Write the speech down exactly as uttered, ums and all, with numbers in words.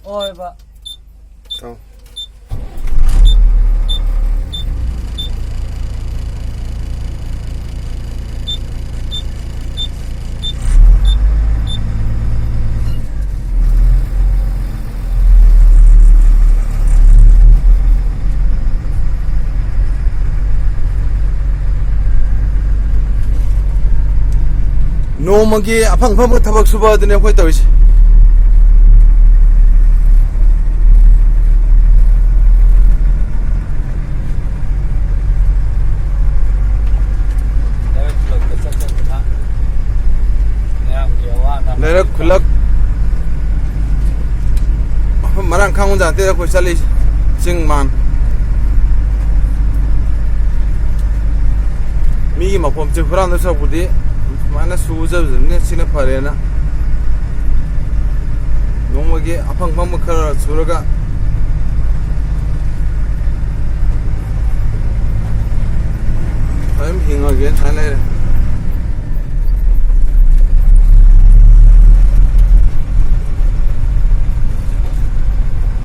ꯍꯣꯏꯕ꯫ ꯅꯣꯡꯃꯒꯤ ꯑꯐꯪ ꯑꯐꯪꯕ ꯊꯕꯛ ꯁꯨꯕ ꯑꯗꯨꯅꯦ ꯑꯩꯈꯣꯏ ꯇꯧꯔꯤꯁꯦ꯫ ꯂꯩꯔꯛ ꯈꯨꯜꯂꯛ ꯃꯐꯝ ꯃꯔꯥꯡ ꯈꯪꯕꯖꯥꯠ ꯅꯠꯇꯦꯗ ꯑꯩꯈꯣꯏ ꯆꯠꯂꯤꯁꯦ꯫ ꯆꯤꯡ ꯃꯥꯟ꯫ ꯃꯤꯒꯤ ꯃꯄꯣꯝꯁꯦ ꯍꯨꯔꯥꯟꯗꯧ ꯁꯔꯨꯛꯄꯨꯗꯤ ꯁꯨꯃꯥꯏꯅ ꯁꯨꯖꯕꯁꯤꯅ ꯁꯤꯅ ꯐꯔꯦꯅ ꯅꯣꯡꯃꯒꯤ ꯑꯐꯪ ꯑꯐꯪꯕ ꯈꯔ ꯁꯨꯔꯒ ꯑꯗꯨꯝ ꯍꯤꯡꯉꯒꯦꯅ ꯁꯨꯃꯥꯏꯅ ꯂꯩꯔꯦ꯫